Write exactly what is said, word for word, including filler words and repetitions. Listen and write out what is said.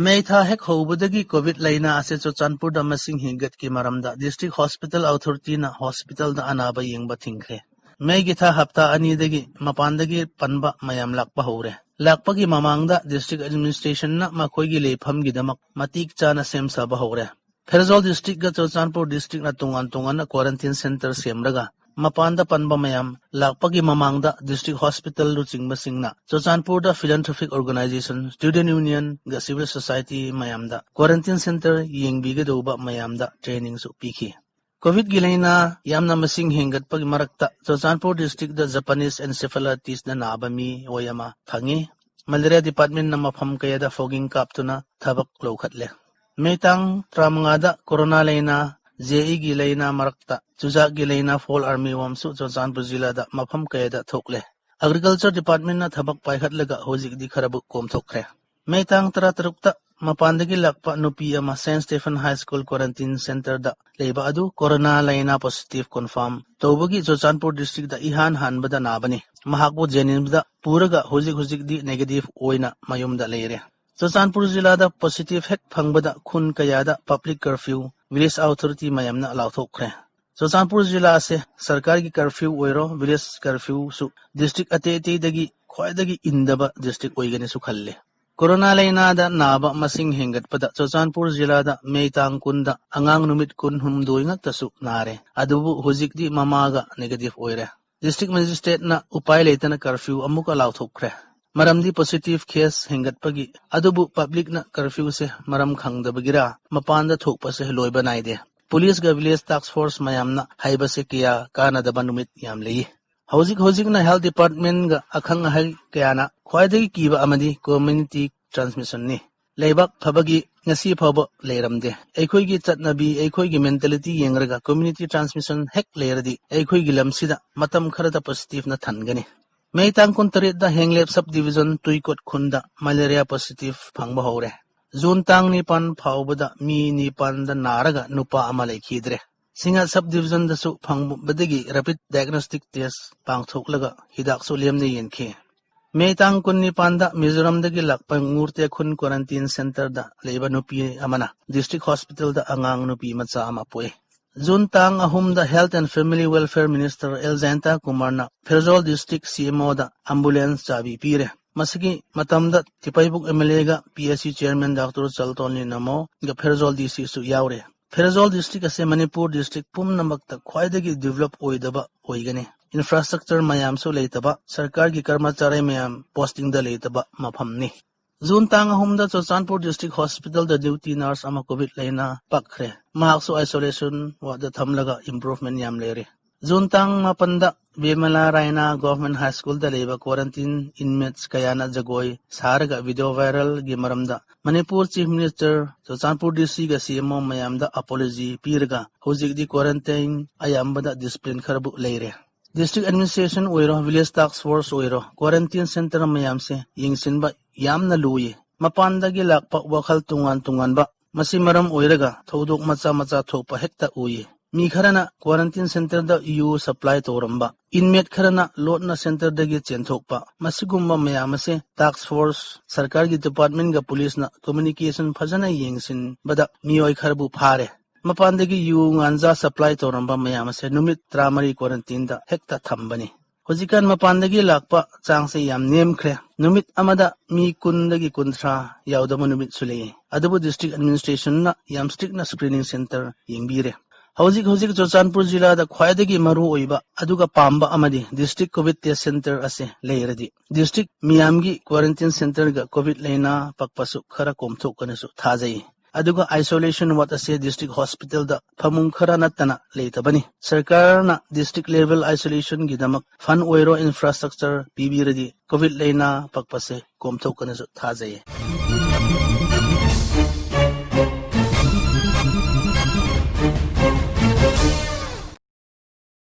ꯃꯦ ꯊꯥ ꯍꯦꯛ ꯍꯧꯕꯗꯒꯤ ꯀꯣꯚꯤꯗ ꯂꯥꯏꯅꯥ ꯑꯁꯤ ꯆꯨꯔꯆꯥꯟꯄꯨꯔꯗ ꯃꯁꯤꯡ ꯍꯦꯟꯒꯠꯀꯤ ꯃꯔꯝꯗ ꯗꯤꯁꯇ꯭ꯔꯤꯛ ꯍꯣꯁꯄꯤꯇꯥꯜ ꯑꯣꯊꯣꯔꯤꯇꯤꯅ ꯍꯣꯁꯄꯤꯇꯥꯜꯗ ꯑꯅꯥꯕ ꯌꯦꯡꯕ ꯊꯤꯡꯈ꯭ꯔꯦ꯫ ꯃꯦꯒꯤ ꯊꯥ ꯍꯞꯇꯥ ꯑꯅꯤꯗꯒꯤ ꯃꯄꯥꯟꯗꯒꯤ ꯄꯟꯕ ꯃꯌꯥꯝ ꯂꯥꯛꯄ ꯍꯧꯔꯦ꯫ ꯂꯥꯛꯄꯒꯤ ꯃꯃꯥꯡꯗ ꯗꯤꯁꯇ꯭ꯔꯤꯛ ꯑꯦꯗꯃꯤꯅꯤꯁꯇ꯭ꯔꯦꯁꯟꯅ ꯃꯈꯣꯏꯒꯤ ꯂꯩꯐꯝꯒꯤꯗꯃꯛ ꯃꯇꯤꯛ ꯆꯥꯅ ꯁꯦꯝ ꯁꯥꯕ ꯍꯧꯔꯦ꯫ ꯐꯦꯔꯖꯥꯜ ꯗꯤꯁꯇ꯭ꯔꯤꯛꯀ ꯆꯨꯔꯆꯥꯟꯄꯨꯔ ꯗꯤꯁꯇ꯭ꯔꯤꯛꯅ ꯇꯣꯉꯥꯟ ꯇꯣꯉꯥꯟꯅ ꯀ꯭ꯋꯥꯔꯦꯟꯇꯤꯟ ꯁꯦꯟꯇꯔ ꯁꯦꯝꯂꯒ ꯃꯄꯥꯟꯗ ꯄꯟꯕ ꯃꯌꯥꯝ ꯂꯥꯛꯄꯒꯤ ꯃꯃꯥꯡꯗ ꯗꯤꯁꯇ꯭ꯔꯤꯛ ꯍꯣꯁꯄꯤꯇꯥꯜ ꯂꯨꯆꯤꯡꯕꯁꯤꯡꯅ ꯆꯨꯔꯆꯥꯟꯄꯨꯔꯗ ꯐꯤꯂꯥꯟꯊ꯭ꯔꯣꯄꯤꯛ ꯑꯣꯔꯒꯅꯥꯏꯖꯦꯁꯟ, ꯁ꯭ꯇꯨꯗꯦꯟꯠ ꯌꯨꯅꯤꯌꯟꯒ ꯁꯤꯚꯤꯜ ꯁꯣꯁꯥꯏꯇꯤ ꯃꯌꯥꯝꯗ ꯀ꯭ꯋꯥꯔꯦꯟꯇꯤꯟ ꯁꯦꯟꯇꯔ ꯌꯦꯡꯕꯤꯒꯗꯧꯕ ꯃꯌꯥꯝꯗ ꯇ꯭ꯔꯦꯅꯤꯡꯁꯨ ꯄꯤꯈꯤ꯫ ꯀꯣꯚꯤꯗꯀꯤ ꯂꯥꯏꯅꯥ ꯌꯥꯝꯅ ꯃꯁꯤꯡ ꯍꯦꯟꯒꯠꯄꯒꯤ ꯃꯔꯛꯇ ꯆꯨꯔꯆꯥꯟꯄꯨꯔ ꯗꯤꯁꯇ꯭ꯔꯤꯛꯇ ꯖꯄꯥꯅꯤꯁ ꯑꯦꯟꯁꯦꯐꯦꯂꯥꯏꯇꯤꯁꯅ ꯅꯥꯕ ꯃꯤꯑꯣꯏ ꯑꯃ ꯐꯪꯉꯤ꯫ ꯃꯦꯂꯦꯔꯤꯌꯥ ꯗꯤꯄꯥꯔꯠꯃꯦꯟꯠꯅ ꯃꯐꯝ ꯀꯌꯥꯗ ꯐꯣꯒꯤꯡ ꯀꯥꯞꯇꯨꯅ ꯊꯕꯛ ꯂꯧꯈꯠꯂꯦ꯫ ꯃꯦ ꯇꯥꯡ ꯇꯔꯥꯃꯉꯥꯗ ꯀꯣꯔꯣꯅꯥ ꯂꯥꯏꯅꯥ, ꯖꯦ ꯏꯒꯤ ꯂꯥꯏꯅꯥ ꯃꯔꯛꯇ ꯆꯨꯖꯥꯛꯀꯤ ꯂꯥꯏꯅꯥ ꯐꯣꯜ ꯑꯥꯔꯃꯤ ꯋꯥꯔꯝꯁꯨ ꯆꯨꯔꯆꯥꯟꯄꯨꯔ ꯖꯤꯂꯥꯗ ꯃꯐꯝ ꯀꯌꯥꯗ ꯊꯣꯛꯂꯦ꯫ ꯑꯦꯒ꯭ꯔꯤꯀꯜꯆꯔ ꯗꯤꯄꯥꯔꯠꯃꯦꯟꯠꯅ ꯊꯕꯛ ꯄꯥꯏꯈꯠꯂꯒ ꯍꯧꯖꯤꯛꯇꯤ ꯈꯔꯕꯨ ꯀꯣꯝꯊꯣꯛꯈ꯭ꯔꯦ꯫ ꯃꯦ ꯇꯥꯡ ꯇꯔꯥꯇꯔꯨꯛꯇ ꯃꯄꯥꯟꯗꯒꯤ ꯂꯥꯛꯄ ꯅꯨꯄꯤ ꯑꯃ ꯁꯦꯟꯠ ꯁ꯭ꯇꯦꯐꯟ ꯍꯥꯏ ꯁ꯭ꯀꯨꯜ ꯀ꯭ꯋꯥꯔꯦꯟꯇꯤꯟ ꯁꯦꯟꯇꯔꯗ ꯂꯩꯕ ꯑꯗꯨ ꯀꯣꯔꯣꯅꯥ ꯂꯥꯏꯅꯥ ꯄꯣꯖꯤꯇꯤꯚ ꯀꯣꯟꯐꯥꯔꯝ ꯇꯧꯕꯒꯤ ꯆꯨꯔꯆꯥꯟꯄꯨꯔ ꯗꯤꯁꯇ꯭ꯔꯤꯛꯇ ꯏꯍꯥꯟ ꯍꯥꯟꯕꯗ ꯅꯥꯕꯅꯤ꯫ ꯃꯍꯥꯛꯄꯨ ꯖꯦꯅꯤꯝꯁꯇ ꯄꯨꯔꯒ ꯍꯧꯖꯤꯛ ꯍꯧꯖꯤꯛꯇꯤ ꯅꯦꯒꯦꯇꯤꯚ ꯑꯣꯏꯅ ꯃꯌꯨꯝꯗ ꯂꯩꯔꯦ꯫ ꯆꯨꯔꯆꯥꯟꯄꯨꯔ ꯖꯤꯂꯥꯗ ꯄꯣꯖꯤꯇꯤꯚ ꯍꯦꯛ ꯐꯪꯕꯗ ꯈꯨꯟ ꯀꯌꯥꯗ ꯄꯕ꯭ꯂꯤꯛ ꯀꯔꯐ꯭ꯌꯨ, ꯚꯤꯂꯦꯖ ꯑꯣꯊꯣꯔꯤꯇꯤ ꯃꯌꯥꯝꯅ ꯂꯥꯎꯊꯣꯛꯈ꯭ꯔꯦ꯫ ꯆꯨꯔꯆꯥꯟꯄꯨꯔ ꯖꯤꯂꯥ ꯑꯁꯦ ꯁꯔꯀꯥꯔꯒꯤ ꯀꯔꯐ꯭ꯌꯨ ꯑꯣꯏꯔꯣ, ꯚꯤꯂꯦꯖ ꯀꯔꯐ꯭ꯌꯨꯁꯨ ꯗꯤꯁꯇ꯭ꯔꯤꯛ ꯑꯇꯩ ꯑꯇꯩꯗꯒꯤ ꯈ꯭ꯋꯥꯏꯗꯒꯤ ꯏꯟꯗꯕ ꯗꯤꯁꯇ꯭ꯔꯤꯛ ꯑꯣꯏꯒꯅꯤꯁꯨ ꯈꯜꯂꯤ꯫ ꯀꯣꯔꯣꯅꯥ ꯂꯥꯏꯅꯥꯗ ꯅꯥꯕ ꯃꯁꯤꯡ ꯍꯦꯟꯒꯠꯄꯗ ꯆꯨꯔꯆꯥꯟꯄꯨꯔ ꯖꯤꯂꯥꯗ ꯃꯦ ꯇꯥꯡ ꯀꯨꯟꯗ ꯑꯉꯥꯡ ꯅꯨꯃꯤꯠ ꯀꯨꯟꯍꯨꯝꯗꯣꯏ ꯉꯛꯇꯁꯨ ꯅꯥꯔꯦ꯫ ꯑꯗꯨꯕꯨ ꯍꯧꯖꯤꯛꯇꯤ ꯃꯃꯥꯒ ꯅꯦꯒꯦꯇꯤꯚ ꯑꯣꯏꯔꯦ꯫ ꯗꯤꯁꯇ꯭ꯔꯤꯛ ꯃꯦꯖꯤꯁꯇ꯭ꯔꯦꯠꯅ ꯎꯄꯥꯏ ꯂꯩꯇꯅ ꯀꯔꯐ꯭ꯌꯨ ꯑꯃꯨꯛꯀ ꯂꯥꯎꯊꯣꯛꯈ꯭ꯔꯦ꯫ ꯃꯔꯝꯗꯤ ꯄꯣꯖꯤꯇꯤꯚ ꯀꯦꯁ ꯍꯦꯟꯒꯠꯄꯒꯤ꯫ ꯑꯗꯨꯕꯨ ꯄꯕ꯭ꯂꯤꯛꯅ ꯀꯔꯐ꯭ꯌꯨꯁꯦ ꯃꯔꯝ ꯈꯪꯗꯕꯒꯤꯔ ꯃꯄꯥꯟꯗ ꯊꯣꯛꯄꯁꯦ ꯂꯣꯏꯕ ꯅꯥꯏꯗꯦ꯫ ꯄꯨꯂꯤꯁꯒ ꯚꯤꯂꯦꯖ ꯇꯥꯛꯁ ꯐꯣꯔꯁ ꯃꯌꯥꯝꯅ ꯍꯥꯏꯕꯁꯦ ꯀꯌꯥ ꯀꯥꯟꯅꯗꯕ ꯅꯨꯃꯤꯠ ꯌꯥꯝ ꯂꯩ꯫ ꯍꯧꯖꯤꯛ ꯍꯧꯖꯤꯛꯅ ꯍꯦꯜꯊ ꯗꯤꯄꯥꯔꯠꯃꯦꯟꯠꯒ ꯑꯈꯪ ꯑꯍꯩ ꯀꯌꯥꯅ ꯈ꯭ꯋꯥꯏꯗꯒꯤ ꯀꯤꯕ ꯑꯃꯗꯤ ꯀꯝꯃ꯭ꯌꯨꯅꯤꯇꯤ ꯇ꯭ꯔꯥꯟꯁꯃꯤꯁꯟꯅꯤ꯫ ꯂꯩꯕꯥꯛ ꯐꯕꯒꯤ ꯉꯁꯤ ꯐꯥꯎꯕ ꯂꯩꯔꯝꯗꯦ꯫ ꯑꯩꯈꯣꯏꯒꯤ ꯆꯠꯅꯕꯤ, ꯑꯩꯈꯣꯏꯒꯤ ꯃꯦꯟꯇꯦꯂꯤꯇꯤ ꯌꯦꯡꯂꯒ ꯀꯝꯃ꯭ꯌꯨꯅꯤꯇꯤ ꯇ꯭ꯔꯥꯟꯁꯃꯤꯁꯟ ꯍꯦꯛ ꯂꯩꯔꯗꯤ ꯑꯩꯈꯣꯏꯒꯤ ꯂꯝꯁꯤꯗ ꯃꯇꯝ ꯈꯔꯗ ꯄꯣꯖꯤꯇꯤꯚꯅ ꯊꯟꯒꯅꯤ꯫ ꯃꯦ ꯇꯥꯡ ꯀꯨꯟꯇꯔꯦꯠꯇ ꯍꯦꯡꯂꯦꯞ ꯁꯕ ꯗꯤꯚꯤꯖꯟ ꯇꯨꯏꯀꯣꯠ ꯈꯨꯟꯗ ꯃꯦꯂꯦꯔꯤꯌꯥ ꯄꯣꯖꯤꯇꯤꯚ ꯐꯪꯕ ꯍꯧꯔꯦ꯫ ꯖꯨꯟ ꯇꯥꯡ ꯅꯤꯄꯥꯟ ꯐꯥꯎꯕꯗ ꯃꯤ ꯅꯤꯄꯥꯟꯗ ꯅꯥꯔꯒ ꯅꯨꯄꯥ ꯑꯃ ꯂꯩꯈꯤꯗ꯭ꯔꯦ꯫ ꯁꯤꯡꯉꯥꯠ ꯁꯕ ꯗꯤꯚꯤꯖꯟꯗꯁꯨ ꯐꯪꯕꯗꯒꯤ ꯔꯦꯄꯤꯗ ꯗꯥꯏꯒꯅꯣꯁꯇꯤꯛ ꯇꯦꯁ ꯄꯥꯡꯊꯣꯛꯂꯒ ꯍꯤꯗꯥꯛꯁꯨ ꯂꯦꯝꯅ ꯌꯦꯟꯈꯤ꯫ ꯃꯦ ꯇꯥꯡ ꯀꯨꯟꯅꯤꯄꯥꯟꯗ ꯃꯤꯖꯣꯔꯥꯝꯗꯒꯤ ꯂꯥꯛꯄ ꯉꯨꯔꯇꯦ ꯈꯨꯟ quarantine centreꯗ ꯂꯩꯕ ꯅꯨꯄꯤ ꯑꯃꯅ district hospitalꯗ ꯑꯉꯥꯡ ꯅꯨꯄꯤ ꯃꯆꯥ ꯑꯃ ꯄꯣꯛꯏ꯫ ꯖꯨꯟ ꯇꯥꯡ ꯑꯍꯨꯝꯗ Health and Family Welfare Minister L Jayanta ꯀꯨꯃꯥꯔꯅ ꯐꯦꯔꯖꯣꯜ district CMOꯗ ambulance ꯆꯥꯕꯤ ꯄꯤꯔꯦ꯫ ꯃꯁꯤꯒꯤ ꯃꯇꯝꯗ ꯇꯤꯄꯩꯕꯨꯛ MLAꯒ PHC chairman Doctor ꯆꯜꯇꯣꯟꯂꯤ ꯅꯃꯣꯒ ꯐꯦꯔꯖꯣꯜ DCꯁꯨ ꯌꯥꯎꯔꯦ꯫ ꯐꯦꯔꯖꯣꯜ district ꯑꯁꯤ ꯃꯅꯤꯄꯨꯔ district ꯄꯨꯝꯅꯃꯛꯇ ꯈ꯭ꯋꯥꯏꯗꯒꯤ develop ꯑꯣꯏꯗꯕ ꯑꯣꯏꯒꯅꯤ꯫ Infrastructure ꯃꯌꯥꯝꯁꯨ ꯂꯩꯇꯕ, ꯁꯔꯀꯥꯔꯒꯤ ꯀꯔꯃꯆꯥꯔꯤ ꯃꯌꯥꯝ postingꯗ ꯂꯩꯇꯕ ꯃꯐꯝꯅꯤ꯫ ꯖꯨꯟ ꯇꯥꯡ ꯑꯍꯨꯝꯗ ꯆꯨꯔꯆꯥꯟꯄꯨꯔ district hospitalꯗ duty nurse ꯑꯃ COVID ꯂꯩꯅꯥ ꯄꯛꯈ꯭ꯔꯦ꯫ ꯃꯍꯥꯛꯁꯨ isolation wardꯗ ꯊꯝꯂꯒ improvement ꯌꯥꯝ ꯂꯩꯔꯦ꯫ ꯖꯨꯟ ꯇꯥꯡ ꯃꯥꯄꯟꯗ ꯕꯤꯃꯂꯥ ꯔꯥꯏꯅꯥ Government High Schoolꯗ ꯂꯩꯕ quarantine inmates ꯀꯌꯥꯅ ꯖꯒꯣꯏ ꯁꯥꯔꯒ video viralꯒꯤ ꯃꯔꯝꯗ Manipur Chief Minister, Churachandpur DCꯒ CMO ꯃꯌꯥꯝꯗ apology ꯄꯤꯔꯒ ꯍꯧꯖꯤꯛꯇꯤ quarantine ꯑꯌꯥꯝꯕꯗ discipline ꯈꯔꯕꯨ ꯂꯩꯔꯦ꯫ District administration ꯑꯣꯏꯔꯣ, village task force ꯑꯣꯏꯔꯣ, quarantine center ꯃꯌꯥꯝꯁꯦ ꯌꯦꯡꯁꯤꯟꯕ ꯌꯥꯝꯅ ꯂꯨꯏ꯫ ꯃꯄꯥꯟꯗꯒꯤ ꯂꯥꯛꯄ ꯋꯥꯈꯜ ꯇꯣꯉꯥꯟ ꯇꯣꯉꯥꯟꯕ, ꯃꯁꯤ ꯃꯔꯝ ꯑꯣꯏꯔꯒ ꯊꯧꯗꯣꯛ ꯃꯆꯥ ꯃꯆꯥ ꯊꯣꯛꯄ ꯍꯦꯛꯇ ꯎꯏ꯫ ꯃꯤ ꯈꯔꯅ quarantine centerꯗ ꯌꯨ supply ꯇꯧꯔꯝꯕ, inmate ꯈꯔꯅ ꯂꯣꯠꯅ centerꯗꯒꯤ ꯆꯦꯟꯊꯣꯛꯄ, ꯃꯁꯤꯒꯨꯝꯕ ꯃꯌꯥꯝ ꯑꯁꯦ task force, ꯁꯔꯀꯥꯔꯒꯤ departmentꯒ policeꯅ communication ꯐꯖꯅ ꯌꯦꯡꯁꯤꯟꯕꯗ ꯃꯤꯑꯣꯏ ꯈꯔꯕꯨ ꯐꯥꯔꯦ꯫ ꯃꯄꯥꯟꯗꯒꯤ ꯌꯨ ꯒꯥꯟꯖꯥ supply ꯇꯧꯔꯝꯕ ꯃꯌꯥꯝ ꯑꯁꯦ ꯅꯨꯃꯤꯠ ꯇꯔꯥꯃꯔꯤ quarantineꯗ ꯍꯦꯛꯇ ꯊꯝꯕꯅꯤ꯫ ꯍꯧꯖꯤꯛꯀꯥꯟ ꯃꯄꯥꯟꯗꯒꯤ ꯂꯥꯛꯄ ꯆꯥꯡꯁꯦ ꯌꯥꯝ ꯅꯦꯝꯈ꯭ꯔꯦ꯫ ꯅꯨꯃꯤꯠ ꯑꯃꯗ ꯃꯤ ꯀꯨꯟꯗꯒꯤ ꯀꯨꯟꯊ꯭ꯔꯥ ꯌꯥꯎꯗꯕ ꯅꯨꯃꯤꯠꯁꯨ ꯂꯩꯌꯦ꯫ ꯑꯗꯨꯕꯨ district administrationꯅ ꯌꯥꯝ strictꯅ screening center ꯌꯦꯡꯕꯤꯔꯦ꯫ ꯍꯧꯖꯤꯛ ꯍꯧꯖꯤꯛ ꯆꯨꯔꯆꯥꯟꯄꯨꯔ ꯖꯤꯂꯥꯗ ꯈ꯭ꯋꯥꯏꯗꯒꯤ ꯃꯔꯨ ꯑꯣꯏꯕ ꯑꯗꯨꯒ ꯄꯥꯝꯕ ꯑꯃꯗꯤ district COVID test center ꯑꯁꯤ ꯂꯩꯔꯗꯤ district ꯃꯤꯌꯥꯝꯒꯤ quarantine centerꯒ COVID ꯂꯩꯅꯥ ꯄꯛꯄꯁꯨ ꯈꯔ ꯀꯣꯝꯊꯣꯛꯀꯅꯤꯁꯨ ꯊꯥꯖꯩ꯫ ꯑꯗꯨꯒ isolation ward ꯑꯁꯤ district hospitalꯗ ꯐꯃꯨꯡ ꯈꯔ ꯅꯠꯇꯅ ꯂꯩꯇꯕꯅꯤ꯫ ꯁꯔꯀꯥꯔꯅ district level isolationꯒꯤꯗꯃꯛ fund ꯑꯣꯏꯔꯣ infrastructure ꯄꯤꯕꯤꯔꯗꯤ COVID ꯂꯩꯅꯥ ꯄꯛꯄꯁꯦ ꯀꯣꯝꯊꯣꯛꯀꯅꯤꯁꯨ ꯊꯥꯖꯩ꯫